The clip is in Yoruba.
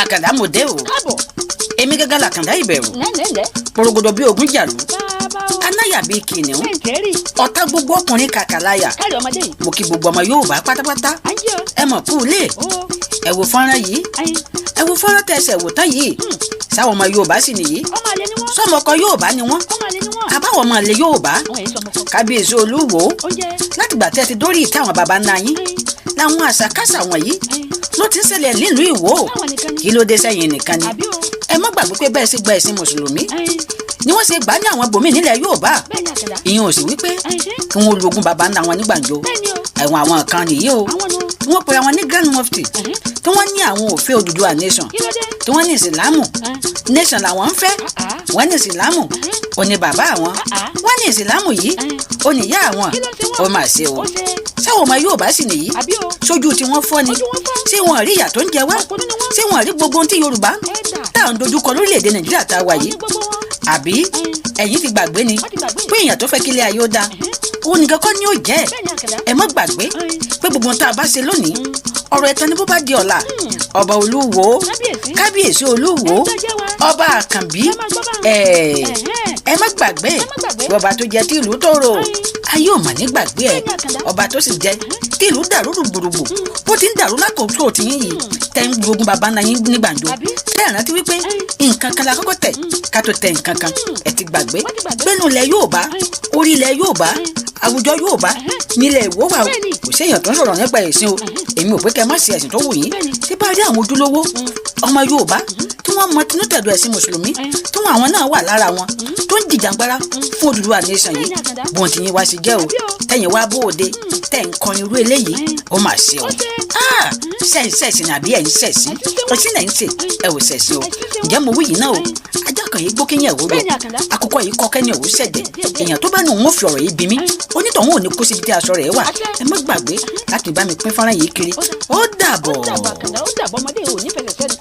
Àkàndá mo dé o. Káàbọ̀. Èmi gángan làkàndá ìbẹ̀rù. Lẹ́lẹ́lẹ́. Porogodo bíi ogun jàlú. Bàbá o. Anáyà bíi kìnìún. Kẹ̀kẹ́rì. Ọ̀tá gbogbo ọkùnrin kàkàláyà. Káàrí ọmọdé yìí. Mo kí gbogbo ọmọ Yorùbá pátápátá. À ń jẹ́ o. Ẹ mọ̀ kú ilé. Ó. Ẹ wo fọ́nrán yìí. Ayin. Ẹ wo fọ́nrán tẹsẹ̀ wò tán yìí. Sáwọn ọmọ Yorùbá sì nìyí. Ọmọ àlè ni wọ́n. Sọmọ ọkọ Yorùbá ni wọ́n. Ọmọ àlè ni wọ́n. Àbáwọn ọmọ ilẹ̀ Yorùbá. Àwọn èyí sọmọ kan. Kábíyèsí Olúwo. Oúnjẹ. Látìgbà tẹ́ ti dórí ìtẹ́ àwọn baba ńlá yín Ayin. làwọn àṣàkáṣà wọ̀nyí Ayin. ló ti ń ṣẹlẹ̀ nílùú Ìwó. Táwọn nìkan ni. Kí ló dé sẹ́yìn nìkan ni? Àbí o. Ẹ má gbàgbé pé bẹ́ẹ̀ sì gba ẹ̀sìn mùsùlùmí Ayin. ni wọ́n ṣe gbà ní àwọn bòmíì nílẹ̀ Yorùbá. Bẹ́ẹ̀ ni Àkàndá. Ìyẹn ò sì wípé Ayin ṣe. kí wọ́n lu ogun baba ńlá wọn ní gbàǹjo. Bẹ́ẹ̀ ni o. Ẹ̀wọ̀n àwọn kan nìyí o. Àwọn nu. Tí wọ́n pe àwọn ní Grand Mufti, tí wọ́n ní àwọn ò fẹ́ Odùduwà nation, Kí ló dé? tí wọ́n ní ìsìlámù Ayin. nation làwọn ń fẹ́. Ah, ah. Wọ́n ní ìsìlámù ò ní bàbá àwọn. Ah, ah. Wọ́n ní ìsìlámù yìí Ayin. ò ní ìyá àwọn. Kí ló ṣe wọ́n? Ó mà ṣe o. Ó ṣe. Sáwọn ọmọ Yorùbá sì nìyí? Àbí o. Sójú tí wọ́n fọ́ ni? Ojú wọn fọ́. Ṣé wọn rí ìyà tó ń jẹ wá? Òpònú ni wọ́n. Ṣé wọn rí gbogbo ohun tí Yorùbá Ẹ̀dà. tá à ń dojúkọ lórílẹ̀‐èdè Nàìjíríà tá a wà yìí? Wọ́n ní gbogbo wọn. Àbí ẹ̀yin ti gbàgbé ni Wọ́n ti gbàgbé. pé èèyàn tó fẹ́ kílé ayé ó dáa, òun nìkan kọ́ ni ó jẹ́? Bẹ́ẹ̀ ni Àkàndá. Ẹ má gbàgbé Ayin. pé gbogbo ohun tá a bá ṣe lónìí, ọ̀rọ̀ ẹ̀tàn ni bó bá di ọ̀la. Ọba Olúwo, Kábíyèsí. Kábíyèsí Olúwo, Ẹ jẹ́ wa. Ọba Àkànbí, Ẹ máa gbọ́ bá. ẹ Ẹ̀hẹ́n. ẹ má gbàgbé Ẹ má gbàgbé. ọba tó jẹ tí ìlú tòrò, Ayin. ayé ò mà ní gbàgbé ẹ. Bẹ́ẹ̀ ni Àkàndá. Ọba tó sì jẹ tí ìlú dàrú rúgbùrùgbù, bó ti ń dàrú lákòókò tí yín yìí, tẹ́ ń gbógun baba ńlá yín ní gbàǹjo, Àbí? tẹ́ ẹ̀ rántí wípé nǹkan kan la kọ́kọ́ tẹ̀ ká tó tẹ nǹkan kan. Ẹ ti gbàgbé Wọ́n ti gbàgbé. gbẹ́nu ilẹ̀ Yorùbá, orí ilẹ̀ Yorùbá, àwùjọ Yorùbá nílẹ̀ Ìwó wà o. Bẹ́ẹ̀ni. Kò séèyàn tó ń sọ̀rọ̀ nípa ẹ̀sìn o. Èmi ò pé kẹ́ ẹ má ṣe ẹ̀sìn tó wù yín. Bẹ́ẹ̀ni. Tí bá rí àwọn ojúlówó ọmọ Yorùbá tí wọ́n mọ tinútẹ̀dọ̀ ẹ̀sìn mùsùlùmí, tí wọ́n àwọn náà wà lára wọn tó ń jìjàngbara fún Odùduwà nation yìí, Bẹ́ẹ̀ni, Àkàndá. bọ́n ti yín wá sí jẹ́ o. Àbí o? Tẹ̀yìn wá bóde tẹ̀ ń kọrin irú eléyìí, ó mà ṣe o. Ó ṣe. Ah, ṣe ń ṣẹ̀sìn àbí ẹ̀ ń ṣẹ̀sìn? Ọtí náà ń ṣe, ẹ ò ṣẹ̀sìn o. Ǹjẹ́ mo wí yìí náà o, ajá kan yìí gbó kéyìn ẹ̀wò lọ. Bẹ́ẹ̀ni, Àkàndá. Àkùkọ yìí kọ́ kẹ́ni òwú ṣẹ̀dẹ̀. Èèyàn tó bá ní òun ò fi ọ̀rọ̀ yìí bí mi, onítọ̀hún ò ní kó síbi tí aṣọ rẹ̀ wà. Àṣẹ. Ẹ má gbàgbé láti bá mi pín fọ́nrán yìí kiri. Ó dàbọ̀. Ó dàbọ̀ Àkàndá, ó dàbọ̀ ọmọdé ò ní fẹsẹ̀ sẹ́nu.